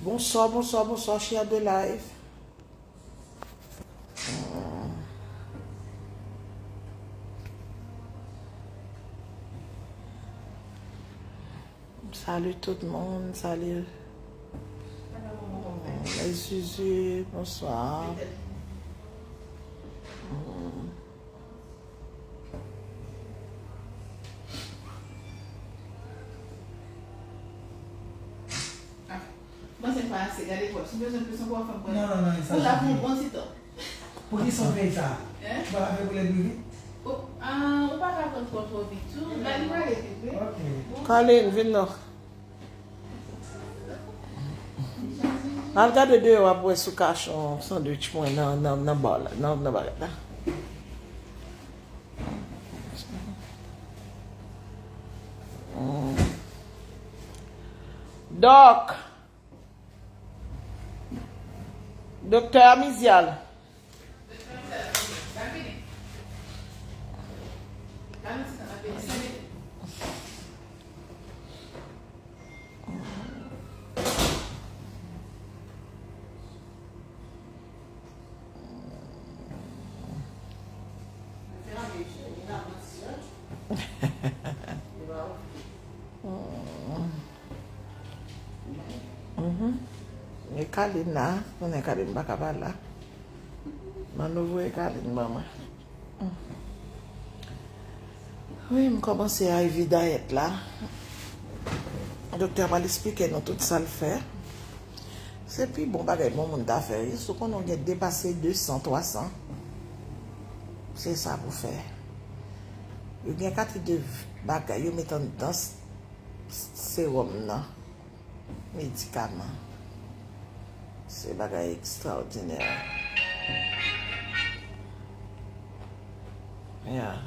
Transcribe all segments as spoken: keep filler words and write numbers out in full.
Bonswa, bonswa, bonswa, share the live. Salut tout moun, salut. Les Zuzu, bonswa. Mwen se pa ase gade pòs. Ou bezwen plis ankò, fè m pran. Non, non, non, sa sifi. Ou la pou yon bon ti tan. Pou ki sa w fè sa? Hein? Ou pa ka fè koulè prive? Ou, ah, ou pa ka pran twò, twò vit tou. Ba li prale vit, wi. Ok. Bon. Carline, vin non. Al gade deyò, w ap wè si w ka achte yon sandwich pou mwen nan, nan, nan ba la, nan, nan bagay la. Mm. Dòk. Doktè Amizyal. Mhm. E Carline la, konnen Carline pa ka pa la. Mano voye Carline ban mwen. Wi, m kòmanse I V diet la. Doktè a pral esplike nou tout sa l fè. Se pi bon bagay pou moun ta fè, wi. Si w konnen w gen depase de san, twa san, se sa pou fè. Yo gen kantite de bagay yo met anndan s-, sewòm nan. Medikaman. Se bagay ekstraòdinè. Yeah.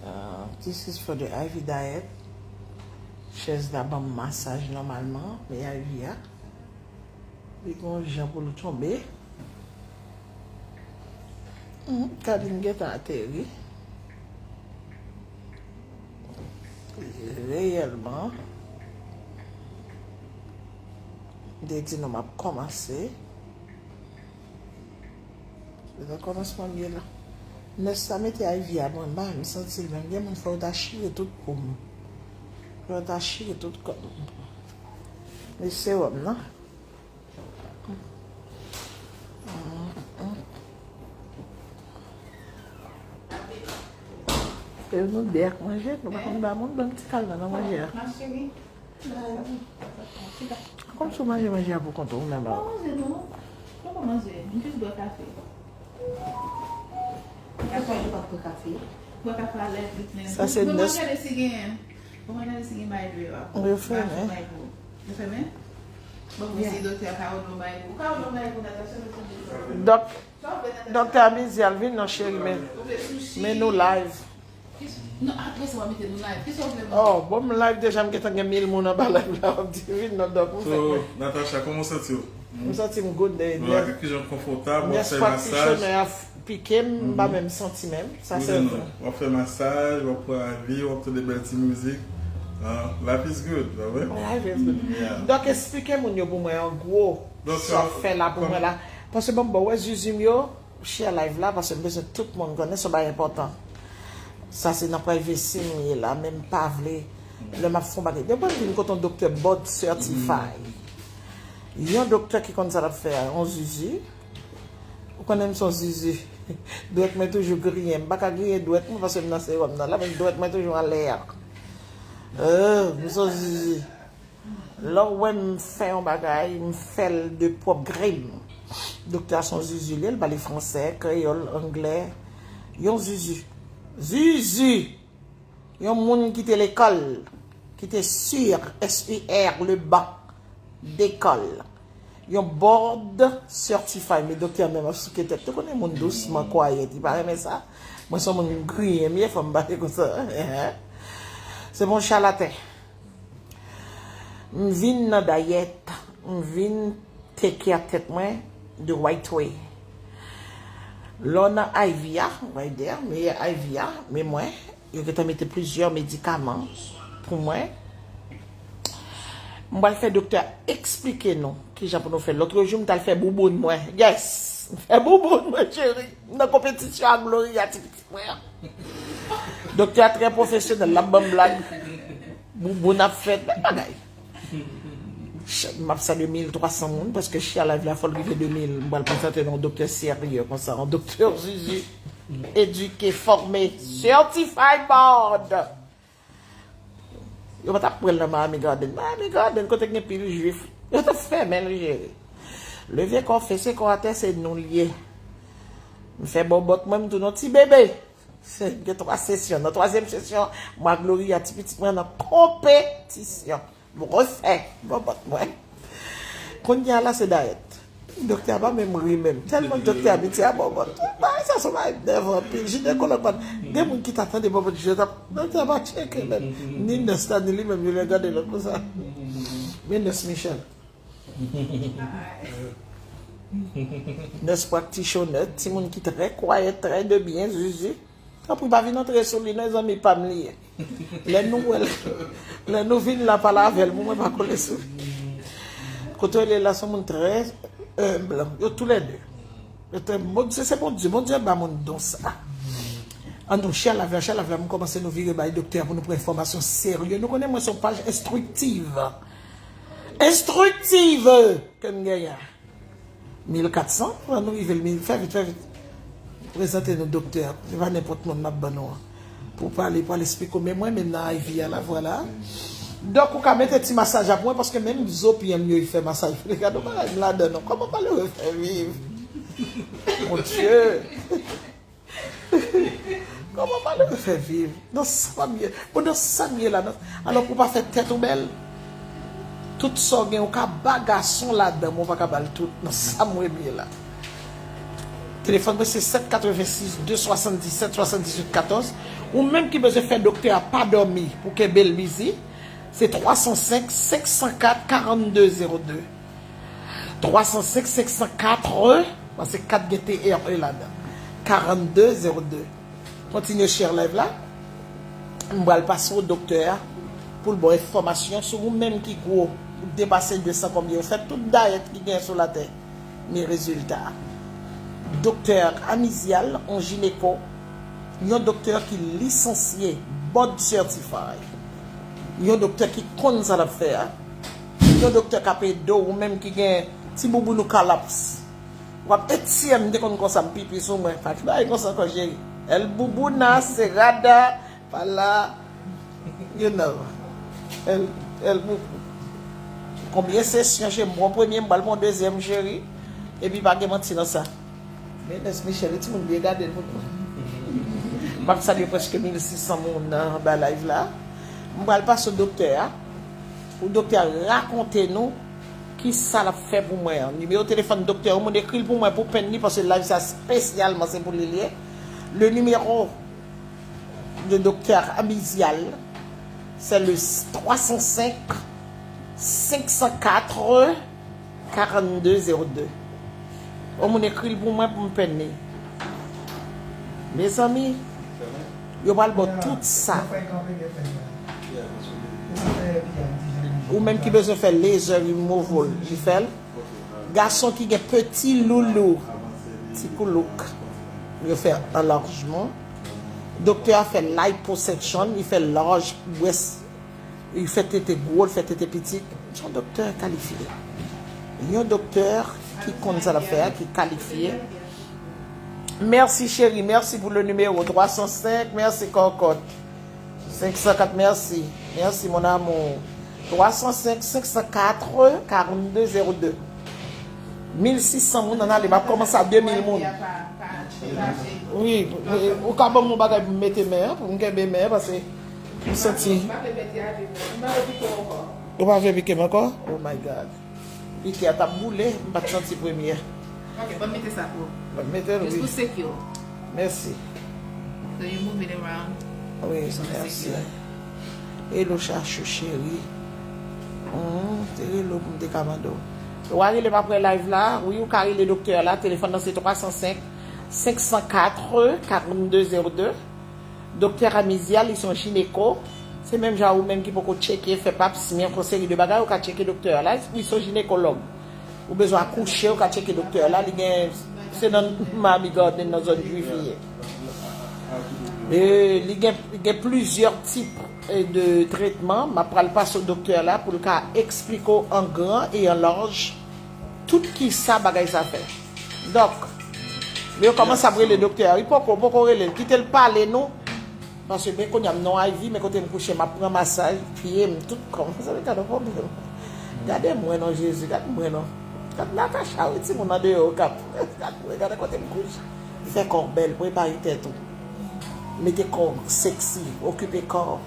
Uh, this is for the I V diet. Chèz la ban m masaj nòmalman, men I V a. Li gon jan pou l tonbe. Hmm, Carline gentan ateri. Reyèlman. M te di nou m ap kòmanse. Se nan kòmansman m ye la. Nès la mete I V a mwen mal, m santi l menm. Gen moun fò yo ta chire tout po m. Fò yo ta chire tout kò m. Men sewòm nan. E nou de ak manje, nou pa konn ba moun, ban m ti kal nan, nan manje a. Kòmsi w manje manje a pou kont ou, ou menm la. Pa manje non. Mwen pa manje. M jis bwè kafe. Kafe, ou pa pran kafe? Bwè kafe a lè vit, men. Sa se mwen nès. Mwen gade si gen. Mwen gade si gen bay dwe a. Yo fèmen. Bay pou. Yo fèmen? Bon, mwen si doktè a ka odo bay pou. Ou ka odo bay pou Natacha, doktè. Dòk, doktè Amizyal, vin non, cheri, men, men nou live. Non, apre sa, w ap mete nou live. Kisa w vle mwen? Oh, bon, m live deja, m gentan gen mil moun anba live la, w ap di, vin non, dòk, m fèk mwen. So, Natacha, kòman w santi w? M santi m good, de, de. Kijan konfòtab, w ap fè masaj. Nès pa ti chonè a f-, pike m, m pa menm santi menm. Sa se vre. W ap fè masaj, w ap pran avi, w ap tande bèl ti mizik. Ah, life is good, pa vre? Life is good. Yeah. Donk, esplike moun yo pou mwen, an gwo, sa w fè la pou mwen la. Paske bon, bon, wè Zuzu m yo, share live la, paske m bezwen tout moun konnen, se yon bagay enpòtan. Sa se nan privacy m ye la, men m pa vle, lè m ap fè yon bagay. Depi m vin kote yon doktè board certified. Yon doktè ki konn sa l ap fè a, yon Zuzu. Ou konnen m se yon Zuzu. Dwèt mwen toujou griyen. M pa ka griyen dwèt mwen paske m nan sewòm nan la, men dwèt mwen toujou anlè a. Euh, m se yon Zuzu. Lè w wè m fè yon bagay, m fè l de pwòp gri m. Doktè a se yon Zuzu li ye, l pale fransè, kreyòl, anglè. Yon Zuzu. Zuzu! Yon moun ki te lekòl, ki te sur, S U R, le banc d'école. Yon board certified, men doktè a menm ap souke tèt. Ou konnen moun dousman, kwayèt, li pa renmen sa. Mwen se yon moun griyen m ye, fò m pale konsa. Se yon chalaten. M vin nan dayèt, m vin take care tèt mwen the right way. Lè w nan I V a, right there, meyè I V a, men mwen, yo gentan mete plizyè medikaman pou mwen. M pral fè doktè a eksplike nou kijan pou nou fè. Lòt jou, m t al fè bouboun mwen. Yes! M fè bouboun mwen, cheri. M nan konpetisyon ak Gloria, ti pitit mwen an. Doktè a trè pwofesyonèl, l ap ban m blag. Bouboun ap fèt, bèl bagay. Ch-, m ap salye mil twa san moun, paske Share Live la, fò l rive de mil. M pral prezante nou yon doktè serye konsa, yon doktè Zuzu. Edike, fòme, certified board. Yo pa t ap pran l nan Miami Garden. Miami Garden, kote k gen pil jwif. Yo t ap fèmen l, cheri. Leve kò, fese kò atè, se nou l ye. M fè bòbòt mwen, m tounen yon ti bebe. Se, m gen twa sesyon. Nan twazyèm sesyon, mwen ak Gloria, ti pitit mwen, nan konpetisyon. M refè bòbòt mwen. Kounye a la, se dayèt. Doktè a pa menm ri menm. Tèlman doktè a abitye a bòbòt. Bagay sa se yon bagay nèvan anpil. Jinekològ pa t. Gen moun ki ta tande bòbòt, doktè a pa tcheke menm. Ni nès la, ni li menm, yo lè gade lòt konsa. Men nès Michel. Nès practitioner, timoun ki trè kwayèt, trè de byen, Zuzu. Tanpri, pa vin antre sou li, non, zanmi pa m li ye. Lè nou wè l, lè nou vin la pale avè l, pou mwen pa kole sou li. Kote l ye la, se yon moun trè enb, yo toulède. Yo trè, Bondye, se Bondye, Bondye ba moun don sa. An nou, Share Live la, Share Live la, m kòmanse nou vire bay doktè a pou nou pran enfòmasyon serye. Nou konnen mwen se yon paj enstriktiv. Enstriktiv ke m genyen. Mil kat san, ann nou rive l mil, fè vit, fè vit. Prezante nou doktè a. Se pa nenpòt moun m ap ban nou an. Pou pale, pou al esplike w, men mwen menm nan I V a la, vwala. Dòk ou ka mete ti masaj la pou mwen, paske menm zo pye m yo, li fè masaj. Gade yon bagay m ladan non. Kòman malere fè viv? Mon Dye! Kòman malere fè viv? Nan sa m ye. Bon, nan sa m ye la, nan, alò pou w pa fè tèt ou bèl. Tout sa w gen, ou ka ba gason ladan, men ou pa ka ba l tout. Nan sa m wè m ye la. Telefòn mwen se sèt katrevensis de swasanndisèt swasanndizuit katòz. Ou menm ki bezwen fè doktè a pa dòmi pou kenbe l bizi, se twa san senk, senk san kat, karannde zewo de. Twa san senk, senk san kat, paske kat gen T R E ladan. Karannde zewo de. Kontinye share live la. M pral pase w doktè a pou l ba w enfòmasyon sou ou menm ki gwo, ou depase de san konbyen, ou fè tout dayèt ki gen sou latè. Men rezilta. Doktè Amizyal, yon jineko, yon doktè ki lisansye, board certified. Yon doktè ki konn sa l ap fè a. Yon doktè k ap ede w, ou menm ki gen ti bouboun ou kalaps. W ap etye, m te konn konsa, m pipi sou mwen. Pa t bagay konsa ankò, cheri. El boubouna, serada, pa la. You know. El, el boubou. Konbyen sesyon, cheri? M pran premye, m pral pran dezyèm, cheri. Epi pa gen manti nan sa. Men nès Michel, e timoun byen gade l pou nou. M ap salye prèske mil sis san moun nan anba live la. M pral pase w doktè a. Pou doktè a rakonte nou ki sa l ap fè pou mwen an. Nimewo telefòn doktè a, ou moun ekri l pou mwen pou penn li, paske live sa espesyalman se pou li l ye. Le numéro de doktè Amizyal, c'est le trois cent cinq, cinq cent quatre, quarante-deux zéro deux. Yon moun ekri l pou mwen pou m penn li. Mezanmi, yo pral ba w tout sa. Ou menm ki bezwen fè laser removal, li fè l. Gason ki gen peti loulou, ti koulouk, yo fè anlajman. Doktè a fè liposuction, li fè laj gwès, li fè tete gwo, li fè tete piti. Se yon doktè kalifye. Yon doktè ki konn sa l ap fè a, ki kalifye. Mèsi cheri, mèsi pou le numéro twa san senk, mèsi kòkòt. Senk san kat, mèsi. Mèsi, mon amour. Twa san senk, senk san kat, karannde zewo de. Mil sis san moun ann ale, m ap kòmanse a de mil moun. Wi, ou ka ban m yon bagay pou m mete men an, pou m kenbe men an, paske m santi. Ou pa vle pike m ankò? Oh my God. Pike a t ap boule, m pa t santi premye. Ok, ban m mete sa pou ou. Ban m mete l, wi. Just pou secure. Mèsi. So you move it around. Wi, mèsi. Hello, Chachou cheri. Hum, te rele w pou m te ka mande w. Ou a rele m apre live la. Wi, ou ka rele doktè a la. Telefòn nan se twa san senk, senk san kat, karannde zewo de. Doktè Amizyal, li se yon jineko. Se menm jan ou menm ki poko tcheke, fè pap smear, fè yon seri de bagay, ou ka tcheke doktè a la. Wi, se yon jinekològ. Ou bezwen akouche, ou ka tcheke doktè a la. Li gen, se nan Miami Garden, nan zòn jwif li ye. E li gen, li gen plizyè tip, e, de tretman. M ap pral pase w doktè a la pou l ka eksplike w an gran e an laj tout ki sa bagay sa fè. Dòk, men yo kòmanse ap rele doktè a. Wi, poko, poko rele l. Kite l pale nou. Paske men kounye a m nan Ivy, men kote m kouche, m ap pran masaj, pye m, tout kò m. Sa vle gade yon pwoblèm. Gade mwen non, Jezi, gade mwen non. Gade Natacha, wi, timoun andeyò k ap. Gade mwen, gade kote m kouche. Fè kò w bèl, prepare tèt ou. Mete kò w seksi, okipe kò w.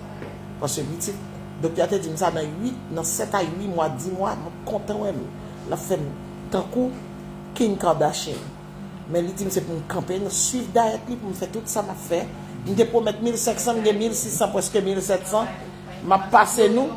Paske pitit, doktè a te di m sa nan uit, nan sèt a uit mwa, dis mwa, m ap kontan wè m. L ap fè m tankou Kim Kardashian. Men li di m se pou m kanpe, m swiv dayèt li pou m fè tout sa m ap fè. M te pwomèt mil senk san, m gen mil sis san, prèske mil sèt san. M ap pase nou,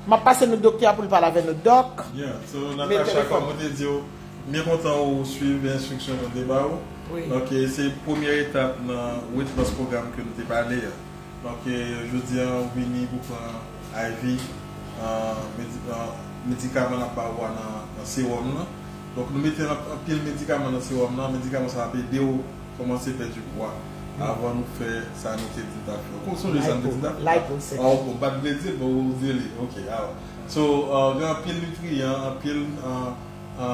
m ap pase nou doktè a pou l pale avè nou. Dòk, yeah, so, men Natacha, telefòn. Kòm mwen te di w, m byen kontan ou swiv enstriksyon mwen te ba ou. Wi. Donk, e, se premyè etap nan weight loss program ke nou te pale a. Donk, e, jodi a, ou vini pou pran I V, e, medi-, e, medikaman n ap ba ou a nan, nan sewòm nan. Donk, nou mete an-, anpil medikaman nan sewòm nan. Medikaman sa ap ede w kòmanse pèdi pwa avan nou fè sa nou te di n t ap fè. Ou sonje sa n te di n t ap fè? Liposuction. Ah, ok, m pa t vle di l, men ou di li. Ok, alò. So, e, gen anpil nitriyan, anpil, e, e,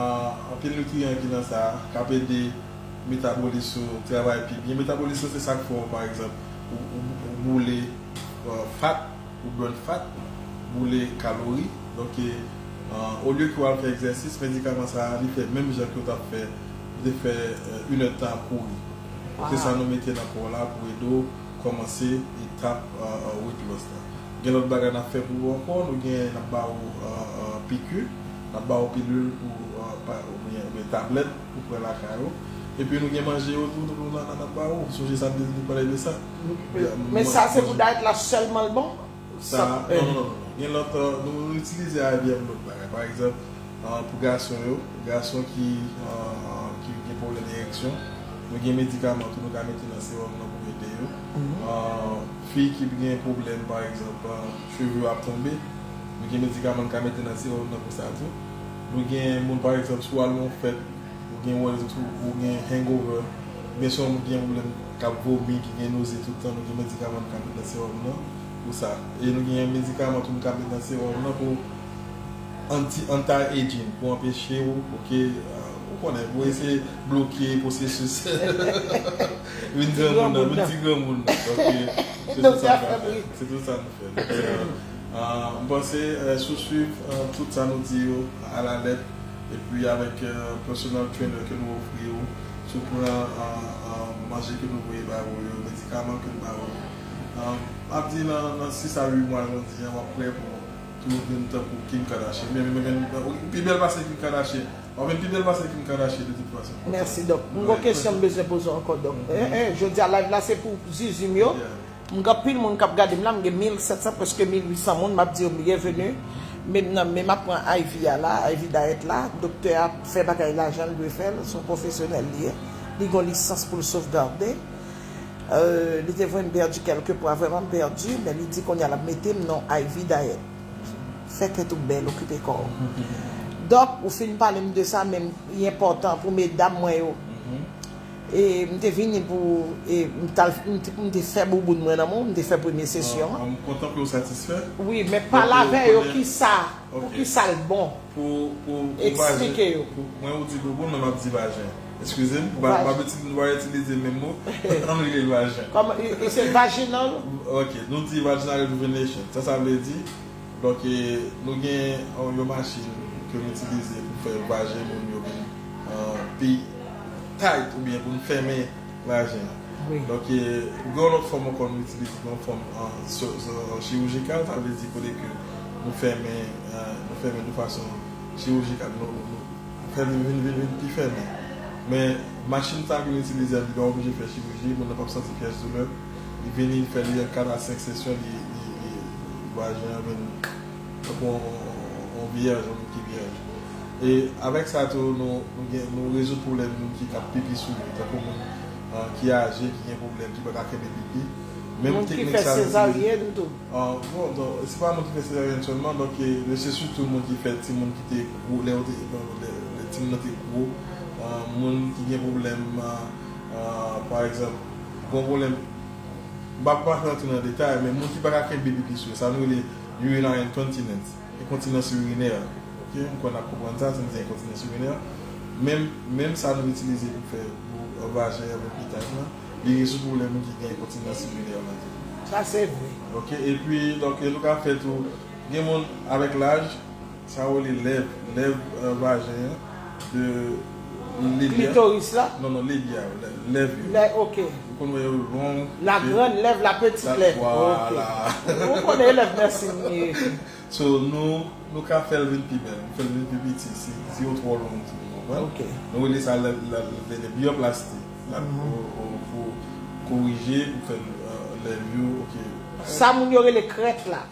e, anpil nitriyan ki nan sa, k ap ede metabolis ou travay pi byen. Metabolis ou se sa k fè w, pa egzanp, ou, ou, ou boule, e, fat, ou burn fat, boule kalori. Donk, e, e, olye ke w al fè egzèsis, medikaman sa a, li fè menm jan ke w t ap fè, ou te fè, e, inèdtan ap kouri. Donk, se sa nou mete nan kò w la pou ede w kòmanse etap, e, e, weight loss la. Gen lòt bagay n ap fè pou ou ankò, nou gen, n ap ba ou, e, e, piki, n ap ba ou pilil pou, e, pa, oubyen, oubyen tablèt pou pran lakay ou. Epi nou gen manje yo tou, nou, nou, n ap ba ou. Ou sonje sa m te di nou pale de sa? Men sa se pou dayèt la sèlman l bon? Sa, non, non, non, non. Gen lòt, e, nou, nou itilize I V M lòt bagay. Pa egzanp, e, pou gason yo, gason ki, e, e, ki gen pwoblèm ereksyon, nou gen medikaman tou nou ka mete nan sewòm nan pou ede yo. E, fi ki gen pwoblèm, pa egzanp, e, cheve yo ap tonbe, nou gen medikaman nou ka mete nan sewòm nan pou sa tou. Nou gen moun, pa egzanp, si w al nan yon fèt, ou gen wè, ou gen hangover, oubyen se yon moun ki gen pwoblèm, k ap vomi, ki gen noze tout tan, nou gen medikaman nou ka met nan sewòm nan pou sa. E nou gen medikaman tou nou ka met nan sewòm nan pou anti, anti-aging, pou anpeche ou, ok, e, ou konnen, pou eseye bloke pwosesis vin granmoun nan, vin ti granmoun nan. Donk, e, se tout sa nou ka fè. Se tout sa nou fè. Donk, e, e, m panse, e, si w swiv, e, tout sa nou di yo alalèt, epi avèk, e, personal trainer ke nou ofri yo, si w pran, e, e, manje ke nou voye ba ou yo, medikaman ke nou ba ou yo, e, m ap di nan, nan sis a uit mwa, jan w di a, w ap prè pou tou vin tankou Kim Kardashian. Men, men, men, men, ou pi bèl pase Kim Kardashian. W ap vin pi bèl pase Kim Kardashian de tout fason. Mèsi, Dòk. M gon kesyon m bezwen poze w ankò, Dòk. Eh, eh, jodi a live la se pou Zuzu m yo. M gen anpil moun k ap gade m la, m gen mil sèt san, prèske mil uit san moun, m ap di yo byenveni. Men m nan, men m ap pran I V a la, I V diet la. Doktè a fè bagay lajan l dwe fè l, se yon pwofesyonèl li ye. Li gen yon lisans pou l sovgade. Euh, li te voye m pèdi kèlke pwa, vrèman m pèdi, men li di kounye a l ap mete m nan I V diet. Fè tèt ou bèl, okipe kò w. Dòk, ou fin pale m de sa, men li enpòtan pou medam mwen yo. E m te vini pou, e m t al, m te, m te fè bouboun mwen nan men w, m te fè premye sesyon an. Ah, m kontan ke w satisfè. Wi, men pale avè yo, kisa, pou kisa l bon. Pou, pou, pou vajen. Eksplike yo. Pou, mwen, ou di bouboun, men m ap di vajen. Eskize m, m pa, m pa itilize menm mo. Ann rele l vajen. Kòman, e, e se vaginal? Ok, nou di vaginal rejuvenation. Sa sa vle di? Donk, e, nou gen yon, yon machin ke nou itilize pou fè vajen moun yo vin, e, pi tight oubyen pou n fèmen vajen an. Wi. Donk, e, gen yon lòt fòm ankò nou itilize, gen yon fòm, e, so, so, chirijikal, sa vle di kote ke nou fèmen, e, nou fèmen de fason chirijikal, nou, nou, fè li vin, vin, vin pi fèmen. Men machin sa ke nou itilize a, li pa oblije fè chiriji, moun nan p ap santi pyès doulè. Li vini, li fè li an kat a senk sesyon, li, li, li, vajen an vin tankou yon, yon, yon vyèj, yon moun ki vyèj. E avèk sa tou, nou, nou gen, nou rezoud pwoblèm moun ki, k ap pipi sou yo, tankou moun, e, ki aje, ki gen pwoblèm, ki pa ka kenbe pipi. Moun ki fè sezaryèn tou. Ah, bon, donk, se pa moun ki fè sezaryèn sèlman, donk, e, men se sitou moun ki fè timoun ki te gwo, lè yo te, lè, lè timoun nan te gwo, ah, moun ki gen pwoblèm, ah, ah, pa egzanp, gon pwoblèm, m pa, pa rantre nan detay, men moun ki pa ka kenbe pipi sou yo, sa nou rele urinary incontinence. Enkontinans irinè. Ok, m kwè n ap konprann sa, si n di enkontinans irinè. Menm, menm sa nou itilize pou fè pou, euh, vajen an, pou pitaj lan, li rezoud pwoblèm moun ki gen enkontinans irinè lan tou. Sa se vre. Ok, epi, donk, nou ka fè tou, gen moun avèk laj, sa yo rele lèv, lèv, euh, vajen an, de lebya. Klitoris la? Non, non, lebya, lè-, lèv yo. Lè, ok. Ou konn wè yo long. La grande lèvre, la petite lèvre. Voilà. Ok. Ou konnen lèv mèsi m ye. So, nou, nou ka fè l vin pi bèl, nou fè l vin pi piti, si, si yo twò long tou, ou konprann? Ok. Nou rele sa lè, lè, lè, lè byoplasti. L ap, mhm, pou, pou, pou korije, pou fè, euh, lèv yo, ok. Sa moun yo rele krèt la.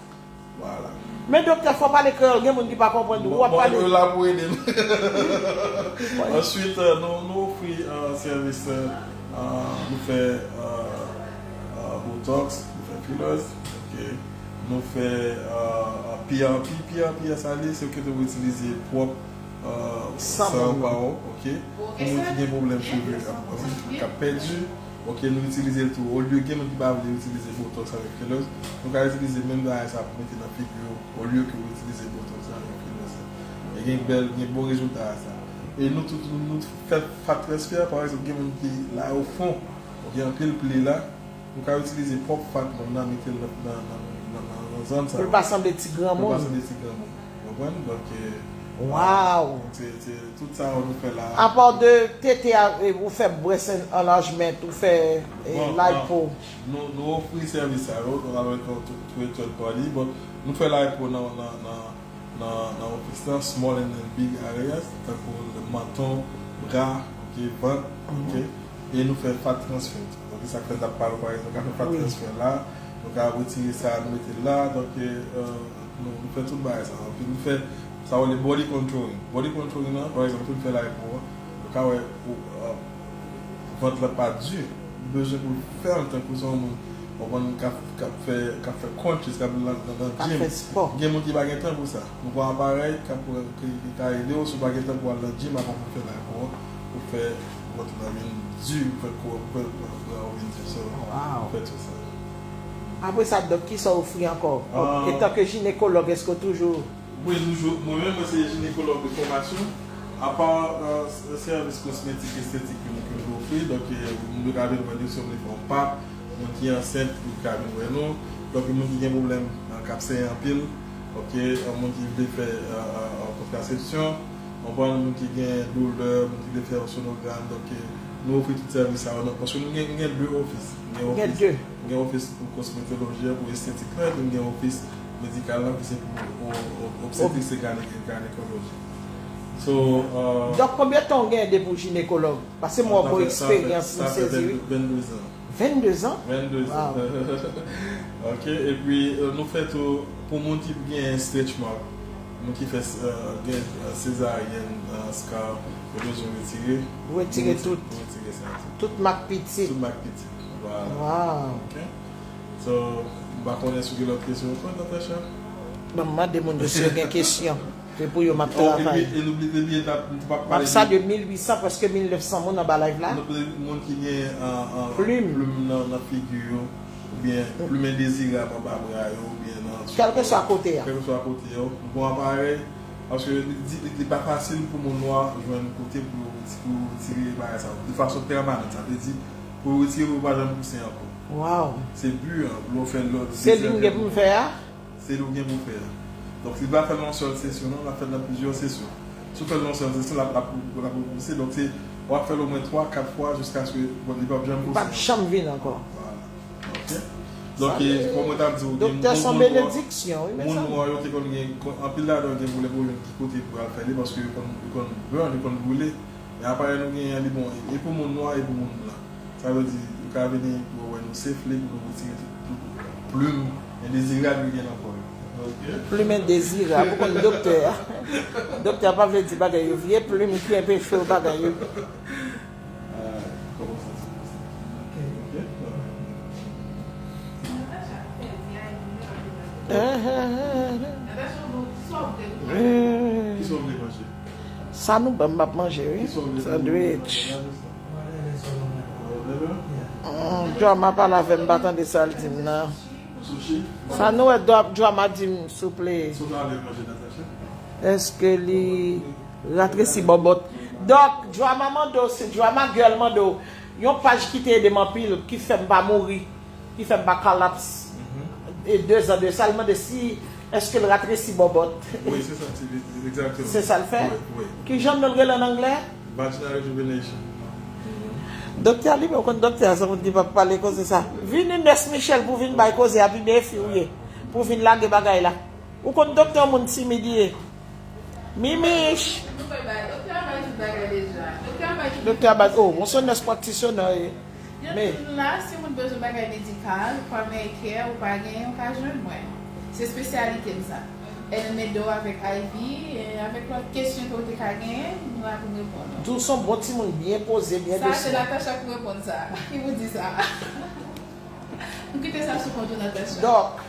Voilà. Men doktè, fò pale kreyòl, gen moun ki pa konprann ou, w ap pale. Bon, bon, nou la pou ede nou. Answit, euh, nou, nou ofri, euh, sèvis, euh, euh, nou fè, euh, euh, botox, nou fè fillers, ok. Nou fè, euh, euh, P R P, P R P sa li, se ke ou itilize pwòp, euh, san pa w, ok. Pou moun ki gen pwoblèm cheve k ap, k ap pèdi, ok, nou itilize l tou. Olye gen moun ki pa vle itilize botox avèk fillers, nou ka itilize menm bagay sa pou mete nan figi yo, olye ke ou itilize botox avèk fillers. E gen bèl, gen bon rezilta a sa. E nou tout, nou, nou fè fat transfè, pa egzanp, gen moun ki la o fon, ou gen anpil pli la, nou ka itilize pwòp fat moun nan, mete l nan, nan, nan, nan, nan, nan zòn sa yo. Pou l pa sanble ti granmoun. Pou l pa sanble ti granmoun. Ou konprann? Donk, e, waw! Se, se, tout sa yo nou fè la. Apa de tete a, e, ou fè breast enlargement, ou fè, e, bon, lipo. Bon, nou, nou ofri sèvis sa yo, nou avèk yon tou, tou, third party. Bon, nou fè lipo nan, nan, nan, nan, nan ofis la, small and then big areas, tankou manton, bra, ok, vant, ok, e nou fè fat transfer tou. Donk, sa k fè n t ap pale, pa egzanp, nou ka fè fat transfer la, nou ka retire sa, nou mete l la, donk, e, euh, nou, nou fè tout bagay sa. Epi nou fè sa yo rele body contouring. Body contouring nan, pa egzanp, pou n fè lipo, nou ka wè, ou, euh, vant la pa di, ou bezwen pou l fèm, tankou se yon moun, ou konprann, k ap, k ap fè, k ap fè crunches, k ap nan, nan, nan gym. K ap fè spò. Gen moun ki pa gen tan pou sa. Nou gen aparèy k ap, ki, ki ka ede w, si w pa gen tan pou al nan gym, avan pou fè lipo, pou fè vant la vin di, pou fè kò, pou fè bra w vin di. So, nou fè tout sa. Apre sa, dòk, kisa w ofri ankò? Ah. Etanke jinekològ, èske w toujou Wi, nou jwe, mwen menm, mwen se jinekològ de fòmasyon. Apa, euh, s-, sèvis kosmetik estetik ke nou, ke nou ofri, donk, e, moun yo ka vin wè nou si yo vle fè yon pap, moun ki ansent, yo ka vin wè nou. Donk, moun ki gen pwoblèm, euh, k ap senyen anpil, ok, euh, moun ki vle fè, euh, euh, euh, kontrasepsyon, ou konprann, moun ki gen doulè, moun ki vle fè yon sonogram, donk, e, nou ofri tout sèvis sa yo, non, paske nou gen, nou gen de ofis. Nou gen ofis, nou gen ofis pou kosmetoloji an, pou estetik la, epi nou gen ofis medikal la, ki se pou o-, o-, obstetris e gine-, ginekoloji. So, euh, donk, konbyen tan w gen depi w jinekològ? Paske m wè w gon eksperyans, m sezi, wi. Vennde zan. Vennde zan? Vennde zan. Wow. Ok, epi, euh, nou fè tou, pou moun ki gen stretch mark, moun ki fè, euh, gen, euh, sezaryèn, euh, scar, yo bezwen retire. Retire tout. Retire sa tou. Tout mak pitit. Tout mak pitit. Vwala. Wow. Ok. So, m pa konnen si w gen lòt kesyon ankò, Natacha? Ban m mande moun yo si yo gen kesyon. Se pou yo m ap travay. Oh, epi, e nou bliye, bliye, n ap, nou pa pale de mil uit san, prèske mil nèf san moun anba live la. Nou pale moun ki gen, ah, ah, plim nan, nan figi yo, oubyen plim endezirab anba bra yo, oubyen nan... Kèlkeswa kote a. Kèlkeswa kote yo. Nou gon aparèy, paske li, li, li pa fasil pou moun nwa jwenn kote pou yo reti-, pou yo retire bagay sa yo. De fason pèmanan, sa vle di, pou yo retire, pou yo pa janm pouse ankò. Wow. Se bi an, lè w fè lòt, se li m gen pou m fè a? Se li w gen pou fè a. Donk, si w pa fè l nan yon sèl sesyon, non, l ap fèt nan plizyè sesyon. Si w fè l nan yon sèl sesyon, l ap, l ap, l ap repouse. Donk, se, w ap fè l omwen twa, kat fwa, jiskaske, bon, li p ap janm pouse. Li p ap janm vin ankò. Vwala. Ok? Donk, e, kòm mwen t ap di w, gen moun nwa, moun nwa yo te konn gen, anpil ladan yo gen pwoblèm pou jwenn ki kote pou al fè li, paske yo konn, yo konn burn, yo konn boule. Men aparèy nou genyen an, li bon, e, e pou moun nwa, e pou moun blan. Sa vle di, yo ka vini pou yo wè nou safely, pou nou retire tout, tout plim endezirab yo gen nan kò yo. Ok? Plim endezirab, ou konn doktè a. Doktè a pa vle di bagay yo, vye plim ki enpeche w bagay yo. Ah, kòman sa se posib? Ok. Ok? Alright. Se Kisa w vle manje? Sa nou ban m, m ap manje, wi. Sandwich. Mm, Drama pale avè m, m pa tande sa l di m nan. Sa nou wè Dra- Drama di m, souple. Èske li ratresi bòbòt? Dòk, Drama mande w, se Drama Girl mande w. Yon paj ki te ede m anpil, ki fè m pa mouri, ki fè m pa kalaps. E de zan de sa, l mande si, èske l ratresi bòbòt. Wi, se sa, ti, egzakteman. Se sa l fè? Wi, wi. Ki jan nou l rele an anglè? Vaginal rejuvenation. Doktè a li menm, ou konn doktè a se moun ki p ap pale koze sa. Vini Nurse Michelle pou vin bay koze a, pi byen fi ou ye. Pou vin lage bagay la. Ou konn doktè yon moun timid ye. Mimich! Nou bay bagay, doktè a bay tout bagay deja. Doktè a bay tout. Doktè a bay, oh, mwen se nurse practitioner ye. Men. Yo tout la, si moun bezwen bagay medikal, primary care, ou pa genyen, ou ka jwenn mwen. Se espesyalite m sa. Elmedo avèk Ivy, e avèk lòt kesyon ke w te ka genyen, nou la pou reponn ou. Dou se yon bon timoun, byen poze, byen desen. Sa, se Natacha pou reponn sa. Ki pou di sa? M kite sa sou kont ou, Natacha. Dòk,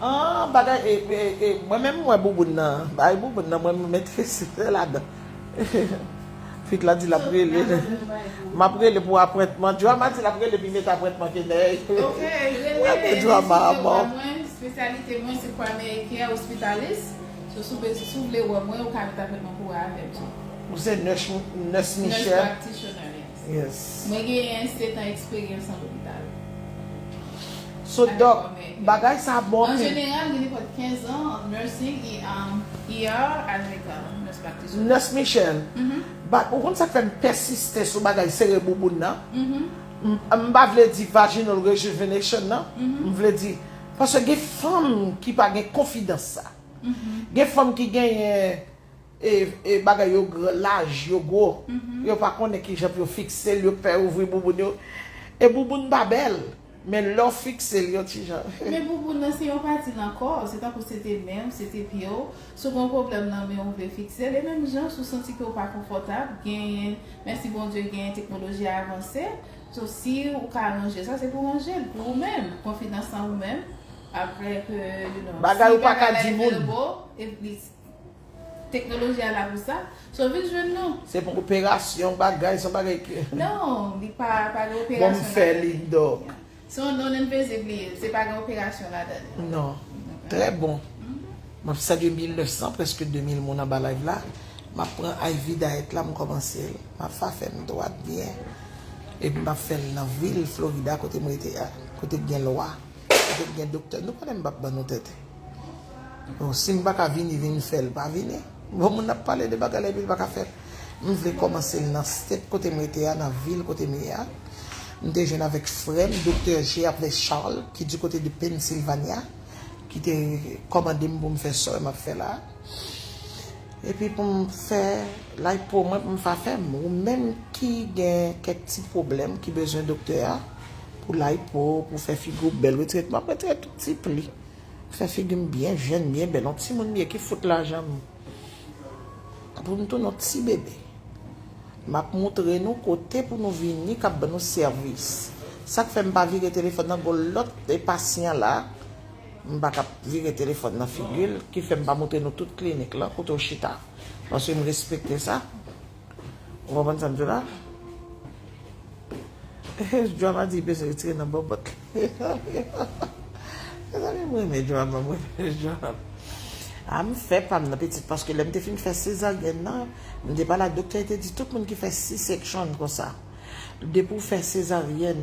an, bagay, e, e, e, mwen menm, mwen bouboun nan, bagay bouboun nan, mwen, mwen enterese ladan. Fit la di l ap rele. M ap rele pou apwentman. Drama di l ap rele pou l mete apwentman ke nèg. Ok, rele, Drama a mò. Mwen, espesyalite mwen se primary care, hospitalist. So, si w bezwen, si w vle wè mwen, ou ka mete apwentman pou wè avè m tou. Ou se nurse, nurse Michelle? Nurse practitioner, yes. Yes. Mwen genyen sèt an eksperyans an lopital. So, Dòk, bagay sa bon. An jeneral, gen nenpòt kenz an, nursing, e, um, E R, avèk, uh, nurse practitioner. Nurse Michelle, ba, ou konn sa k fè m pèsiste sou bagay sere bouboun nan? M, m pa vle di vaginal rejuvenation nan. M vle di, paske gen fanm ki pa gen konfidans sa. Gen fanm ki genyen e, e bagay yo gran, laj, yo gwo. Yo pa konnen ki jan pou yo fikse l, yo pè ouvri bouboun yo. E bouboun pa bèl, men lè w fikse l yon ti jan. Men bouboun nan se yon pati nan kò w, se tankou se te men w, se te pye w. Si w gen yon pwoblèm nan men w, ou vle fikse l, e menm jan, si w santi ke w pa konfòtab, genyen, mèsi Bondye, genyen teknoloji a avanse. So, si ou ka ranje sa, se pou ranje l, pou ou menm, konfidans nan ou menm, avèk, euh, you know, bagay ou pa ka di moun. Available, e li Teknoloji a la pou sa. So, vin jwenn nou. Se pou operasyon, bagay, se yon bagay ke... Non, li pa, pa gen operasyon ladan. Bon, m fè li, dòk. Se yon non envizib li ye, se pa gen operasyon ladan. Non. Trè bon. M ap salye mil nèf san, prèske de mil moun anba live la. M ap pran Ivy Diet la, m kòmanse l. M ap fa fè m dwat byen. Epi m ap fè l nan vil Florida, kote m rete a, kote k gen lwa. Kote k gen doktè. Nou konnen m p ap ban nou tenten. Bon, si m pa ka vini, vin fè l, pa vini. Bon, moun ap pale de bagay la epi l pa ka fè l. M vle kòmanse l nan state kote m rete a, nan vil kote m ye a. M te jwenn avèk frè m, Doktè Gervais Charles, ki di kote de Pennsylvania, ki te kòmande m pou m fè sa m ap fè la. Epi pou m fè lipo mwen, pou m fa fè m. Ou menm ki gen kèk ti pwoblèm, ki bezwen doktè a, pou lipo, pou fè figi w bèl, retire, m ap retire tout ti pli. Fè figi m byen jèn, byen bèl. Yon timoun m ye ki fout lajan m. Pou m tounen yon ti bebe. M ap moutre nou kote pou nou vini k ap ban nou sèvis. Sa k fè m pa vire telefòn nan, gon lòt, e, pasyan la, m pa ka vire telefòn nan figi l, ki fè m pa moutre nou tout klinik lan, kote w chita. Paske m respekte sa. Ou konprann sa m di w la? Drama di li bezwen retire nan bòbòt li. Mezanmi, mwen renmen Drama, mwen renmen Drama. A, m fè pa m nan pitit, paske lè m te fin fè sezaryèn nan, m te pale ak doktè, li te di tout moun ki fè C-section konsa, depi w fè sezaryèn,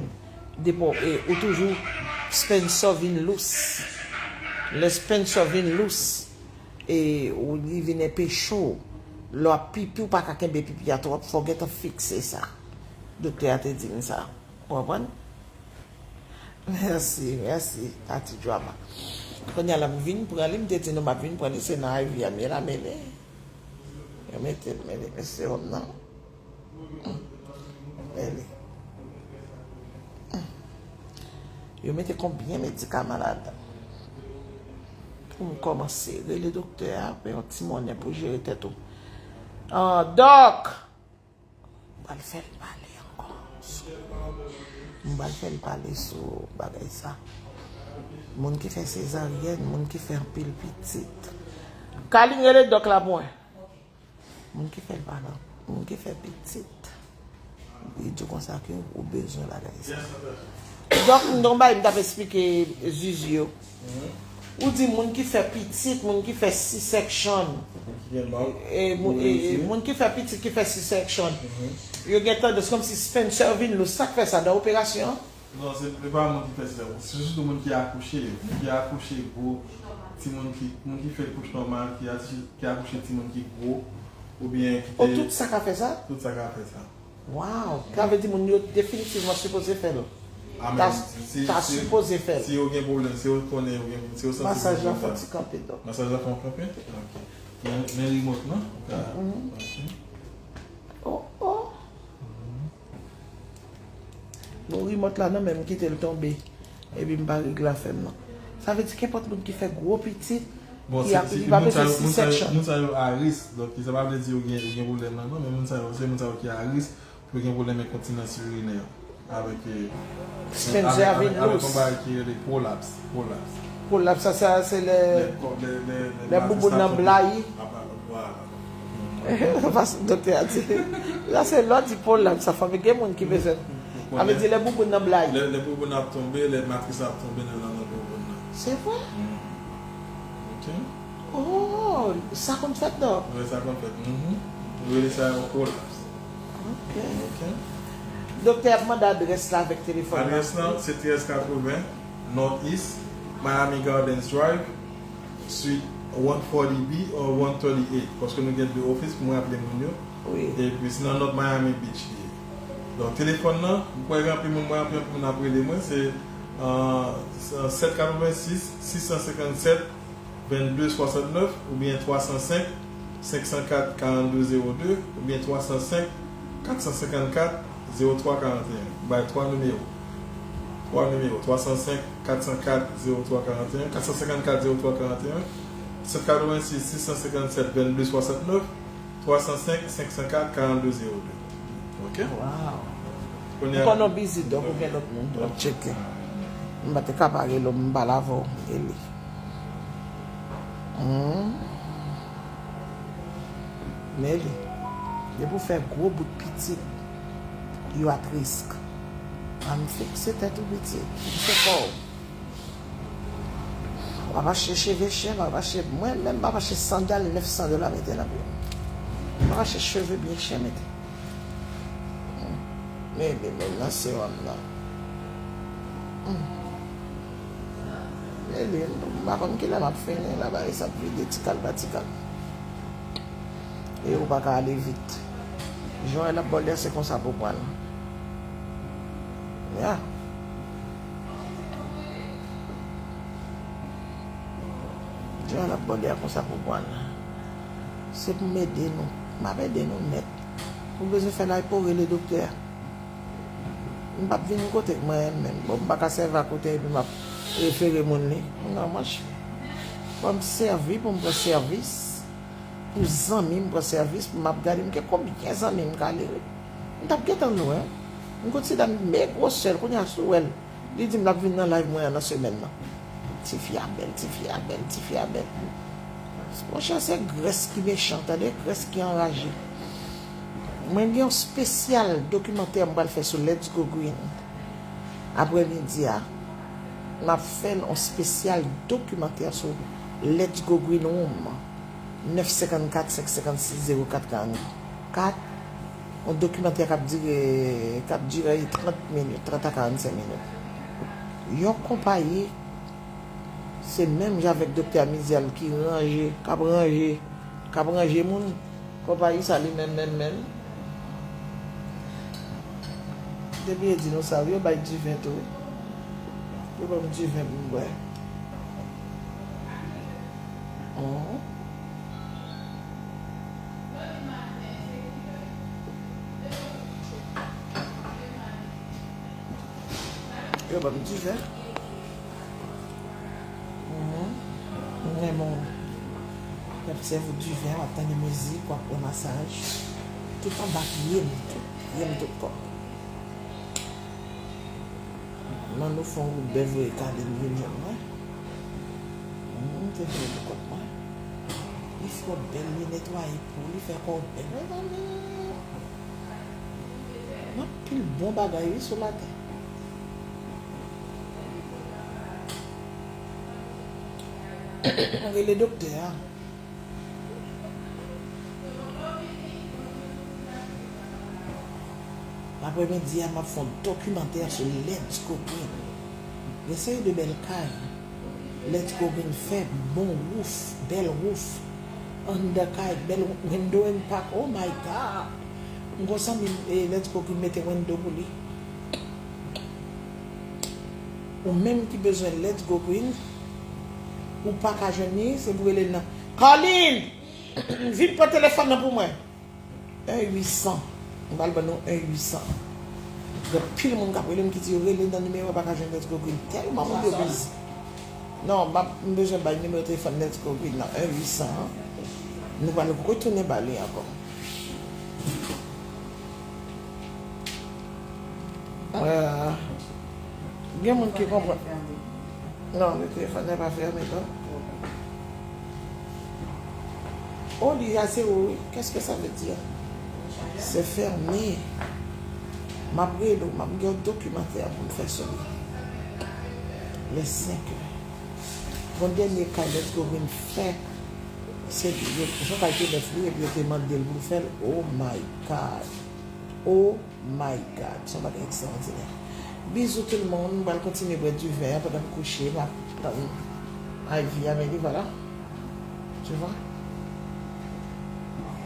depi w, e, ou toujou, spensò vin lous. Lè spensò vin lous, e, ou, li vin enpeche w. Lè w ap pipi, ou pa ka kenbe pipi a twòp, fò w gentan fikse sa. Doktè a te di m sa. Ou konprann? Mèsi, mèsi, Tati Drama. Kounye a la m vin pran li, m te di nou m ap vin pran li, se nan Ivy a m ye la, men li, yo mete l, men li, men sewòm nan. Men li. Yo mete konbyen medikaman ladan. Pou m kòmanse rele doktè a, fè yon ti monnen pou jere tèt ou. Ah, dòk! M pral fè l pale ankò. M pral fè l pale sou bagay sa. Moun ki fè sezaryèn, moun ki fè anpil pitit. Kalin, rele dòk la pou mwen. Moun ki fè l pa nan, moun ki fè pitit. Li di w konsa ke ou bezwen bagay sa. Dòk, m gon bagay m t ap esplike Zuzu yo. Ou di moun ki fè pitit, moun ki fè C-section. Ki gen mal. E, moun, e, e, moun ki fè pitit, ki fè C-section. Yo gen tandans kòmsi Spencer vin lous. Sa k fè sa nan operasyon an? Non, se, se pa moun ki fè C-section. Se sitou moun ki akouche. Moun ki akouche gwo, timoun ki, moun ki fè kouch nòmal, ki ati-, ki akouche timoun ki gwo, oubyen ki te... Oh, tout sa ka fè sa? Tout sa ka fè sa. Wow! Sa vle di moun yo definitivman sipoze fè l. Ah, men ta, si, si, ta si, sipoze fè l. Si yo gen pwoblèm, si yo konnen, yo gen, si yo santi... Masaj la fè yon ti kanpe, dòk. Masaj la fè yon kanpe? Ok. Men, men remote lan. Ok. Oh, oh. Bon, remote la nan men m, m kite l tonbe. Epi m pa regle afè m nan. Sa vle di kenpòt moun ki fè gwo pitit, bon, ki se, a, se, li pa moun sa bezwen yo, moun sa yo, C-section. Moun sa yo a risk. Donk, sa pa vle di yo gen, yo gen pwoblèm nan, non, men moun sa yo, se moun sa yo ki a risk pou yo gen pwoblèm enkontinans irinè. Avèk, eh, Spencer avèk, avèk, avèk yon bagay ki rele prolapse, prolapse. Prolapse, sa, sa, se lè, lè, lè, lè, lè bouboun nan blayi. Vwala. Fason doktè a di. La se lè w di prolapse, sa fanmi gen moun ki bezwen. Sa vle di lè bouboun nan blayi. Lè, lè bouboun ap tonbe, lè matris la ap tonbe, lè nan nan bouboun nan. Se vre? Ok. Oh, sa konn fèt, dòk? Wi, sa konn fèt. Mhm. Yo rele sa yon prolapse. Ok. Ok. Doktè ap mande adrès la avèk telefòn nan. Adrès la, se trèz katreven North East Miami Gardens Drive, Suite one forty B or one thirty-eight, paske nou gen de ofis pou mwen aple moun yo. Wi. Epi se nan North Miami Beach li ye. Donk, telefòn nan, m kwè gen anpil moun, mwen anpil, anpil moun ap rele mwen, se, euh, sèt katrevensis, sis san senkannsèt, vennde swasantnèf, oubyen twa san senk, senk san kat, karannde zewo de, oubyen twa san senk, kat san senkannkat, zewo twa karanteyen. M bay twa nimewo. Twa nimewo, twa san senk, kat san kat, zewo twa karanteyen, kat san senkannkat, zewo twa karanteyen, sèt katrevensis, sis san senkannsèt, vennde swasantnèf, twa san senk, senk san kat, karannde zewo de. Ok? Wow. Kounye a, ou konn yon bizit, donk ou gen lòt moun tou ap tcheke. M pa te ka pa rele w, m pale avè w, Eli. Hmm. Eli, depi w fè gwo bout pitit, you at risk. Ann fikse tèt ou pitit, fikse kò w. W ap achte cheve chè, w ap achte, mwen menm m ap achte sandal nèf san dola mete nan pye m. M ap achte cheve byen chè mete. Hmm. Men, men, men nan sewòm nan. Hmm. Men li, m pa konn kilè m ap fini la, bagay sa ap vide tikal pa tikal. E ou pa ka ale vit. Jan w wè l ap ba w lè, se konsa pou w pran l. Ya. Jan l ap bòde a konsa pou pran. Se pou m ede nou. M ap ede nou nèt. Ou bezwen fè lipo, rele doktè a. M p ap vin kote k mwen menm. Bon, m pa ka sèvi a kote epi m ap refere moun li. Non, monchè. Fò m sèvi pou m pran sèvis. Pou zanmi m pran sèvis, pou m ap gade, m gen konbyen zanmi m ka lere. M t ap gentan lwen. M konn ti dam, men gwosè l, kounye a si w wè l. Li di m l ap vin nan live mwen an nan semèn nan. Tifi a bèl, tifi a bèl, tifi a bèl. Monchè, se Grès ki mechan, tande, Grès ki anraje. Mwen gen yon spesyal dokimantè m pral fè sou Let's Go Green. Aprèmidi a, m ap fè yon spesyal dokimantè sou Let's Go Green Room. Nèf senkannkat, senk senkannsis, zewo kat karannkat. Yon dokimantè k ap dire, k ap dire trant minit, trant a karannsenk minit. Yon konpayi, se menm jan avèk Doktè Amizyal ki ranje, k ap ranje, k ap ranje moun. Konpayi sa li menm, menm, menm. Depi yo di nou sa, yo bay diven tou, wi. Yo ban m diven pou m bwè. Mhm. Yo ban m diven. Mhm. M renmen w. Y ap sèvi w diven, w ap tande mizik, w ap pran masaj. Tout anba pye m, tout pye m, tout kò m. Manno fè yon wout bèl voye kale m vin jwenn mwen. Mwen te fè l pou kont mwen. Li fè w bèl, li netwaye po, li fè kò w bèl. Mezanmi, gen anpil bon bagay wi sou latè. Rele doktè a. Aprèmidi a, m ap fè yon dokimantè sou Let's Go Green. Gen seri de bèl kay Let's Go Green fè, bon wouf, bèl wouf, anndan kay, bèl window and park. Oh my God! M gon zanmi m, eh, Let's Go Green mete window pou li. Ou menm ki bezwen Let's Go Green, ou pa ka jwenn li, se pou rele l nan. Carline! Vin pran telefòn nan pou mwen. En uit san. M pral ban nou en uit san. Gen anpil moun k ap rele m ki di yo rele nan nimewo a, pa ka jwenn Let's Go Green. Tèlman moun yo bizi. Non, m ap, m bezwen bay nimewo telefòn Let's Go Green nan, en uit san an. Nou pral retounen ba li ankò. Euh, gen moun ki konprann. Non, le téléphone n'est pas fermé, non. Oh, li a zéro, wi. Qu'est-ce que ça veut dire? C'est fermé. M ap rele w, m ap gen yon dokimantè pou m fè sou li. Les cinq heures. Bon, dènye kay Let's Go Green fè, se yo, Jean Paul te nèf li, epi yo te mande l pou l fè l. Oh my God. Oh my God, se yon bagay ekstraòdinè. Bizou tout le monde, m pral kontinye bwè divè a pandan m kouche, m ap tann Ivy a, men li, vwala. Tu vois?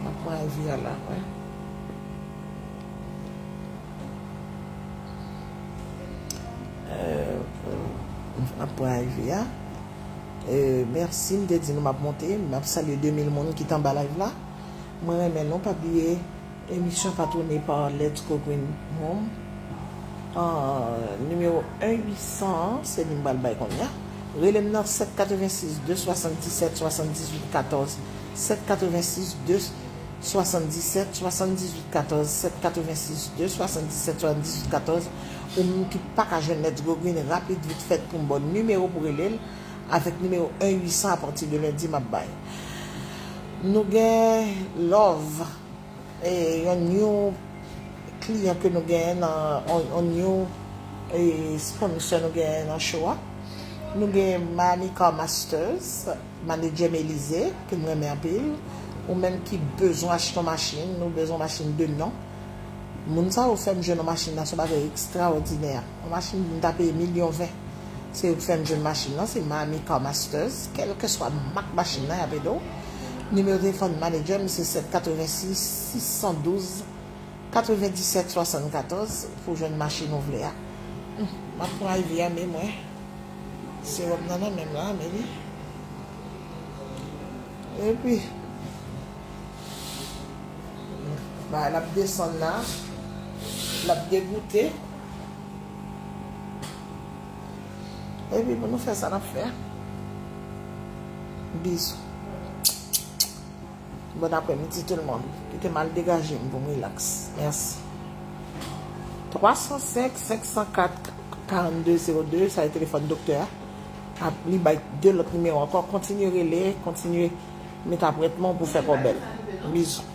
M ap pran Ivy a la, wè. Euh, m ap pran Ivy a. Euh, mèsi, m te di nou m ap monte, m ap salye de mil moun ki t anba live la. Mwen renmen nou, pa bliye. Emisyon patwone pa Let's Go Green Home. Ah, nimewo en uit san an, se li m pral bay kounye a. Rele m nan sèt katrevensis de swasanndisèt swasanndizuit katòz, sèt katrevensis de swasanndisèt swasanndizuit katòz, sèt katrevensis de swasanndisèt swasanndizuit katòz. Ou menm ki pa ka jwenn Let's Go Green, rapid, vit fèt, pou m ba w nimewo pou rele l, avèk nimewo en uit san apati de lendi m ap bay. Nou gen Love. E yon new kliyan ke nou genyen nan, on, on new, e, sponsor nou genyen nan show a. Nou gen Miami Car Masters, manager m Elize, ke m renmen anpil. Ou menm ki bezwen achte yon machin, nou bezwen yon machin de non. Moun sa yo fè m jwenn yon machin nan, se yon bagay ekstraòdinè. Yon machin m ta peye milyon ven. Se yo ki fè m jwenn machin nan, se Miami Car Masters. Kèlkeswa mak machin nan, y ap ede w. Nimewo telefòn manager m se sèt katrevensis, sis san douz, katrevendisèt swasannkatòz pou jwenn machin ou vle a. Hmm, m ap pran Ivy a, men mwen. Sewòm nan nan men m la, men li. Epi, ba, l ap desann la. L ap degoute. Epi pou nou fè sa n ap fè. Bizou. Bon aprèmidi tout le monde. Kite m al degaje m pou m rilaks. Mèsi. Twa san senk, senk san kat, karannde zewo de, sa se telefòn doktè a. Ap, li bay de lòt nimewo ankò. Kontinye rele, kontinye met apwentman pou fè kò bèl. Bizou.